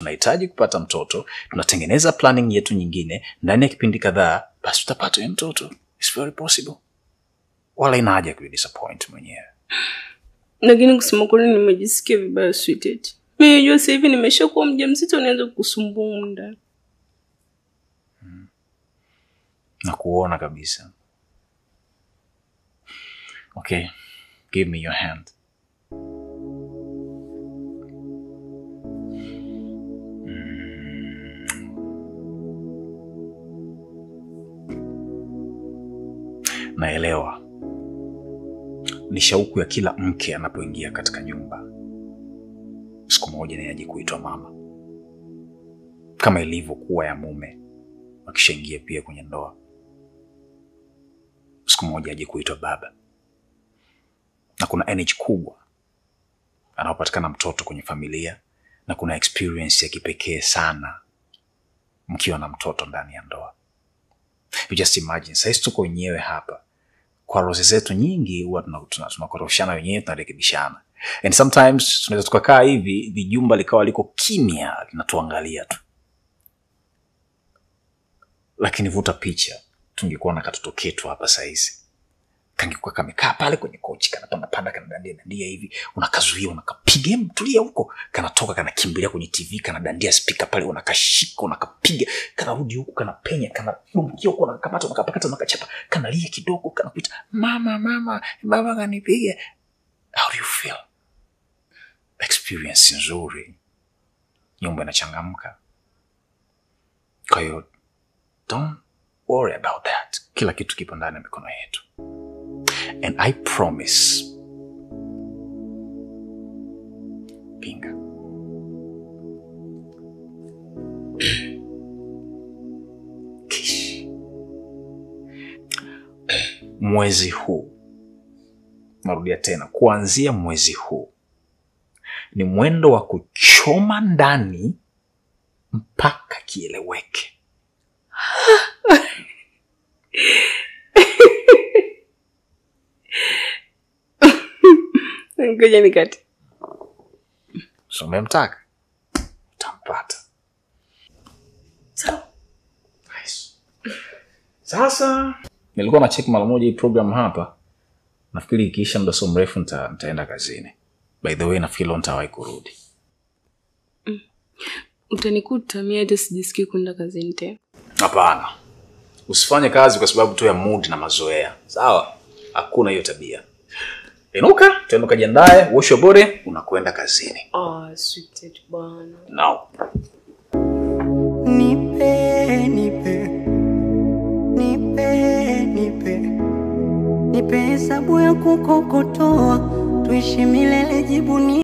Tunahitaji kupata mtoto, tunatengeneza planning yetu nyingine, ndani ya kipindi kadhaa basi tutapata huyo mtoto. It's very possible. Wala ina haja kujidisappoint mwenyewe. Lakini kusema kweli nimejisikia vibaya sweetheart. Mimi najua sasa hivi nimeshakuwa mjamzito naanza kukusumbua muda. Na kuona kabisa. Okay, give me your hand. Naelewa. Ni shauku ya kila mke anapoingia katika nyumba. Siku moja naye aje kuitwa mama. Kama ilivyokuwa ya mume akishaingia pia kwenye ndoa. Siku moja aje kuitwa baba. Na kuna energy kubwa anapopatikana mtoto kwenye familia, na kuna experience ya kipekee sana mkiwa na mtoto ndani ya ndoa. You just imagine, sasa tuko wenyewe hapa. Kwa roho zetu nyingi huwa tunakoroshana wenyewe, tunarekebishana. And sometimes tunaweza tukakaa hivi, vijumba likawa liko kimya, linatuangalia tu. Lakini vuta picha, tungekuwa na katoto ketu hapa saa hizi. Kangekuwa kamekaa pale kwenye kochi, kanapanda panda, kanadandia dandia hivi, unakazuia, unakapiga, mtulia huko, kanatoka kanakimbilia kwenye TV, kanadandia speaker pale, unakashika, unakapiga, kanarudi huku, kanapenya, kanadumkia huko, unakakamata, unakapakata, unakachapa, kanalia kidogo, kanakuita mama, mama, baba kanipiga. How do you feel? Experience nzuri. Nyumba inachangamka. Kwa hiyo don't worry about that. Kila kitu kipo ndani ya mikono yetu. And I promise. Pinga. Kish. Mwezi huu. Narudia tena, kuanzia mwezi huu ni mwendo wa kuchoma ndani mpaka kieleweke. Ngoja nikate. So umemtaka, utampata. Sawa. Nice. Sasa nilikuwa na check mara moja hii program hapa. Nafikiri ikiisha muda sio mrefu nitaenda kazini. By the way, nafikiri leo nitawahi kurudi. Utanikuta mimi hata sijisikii kwenda kazini tena. Hapana. Usifanye kazi kwa sababu tu ya mood na mazoea. Sawa? Hakuna hiyo tabia. Inuka, tena ukajiandae, wash your body, unakwenda kazini. Ah, sweetheart bwana. No. Nipe, nipe. Nipe, nipe. Nipe hesabu ya kukokotoa, tuishi milele, jibu ni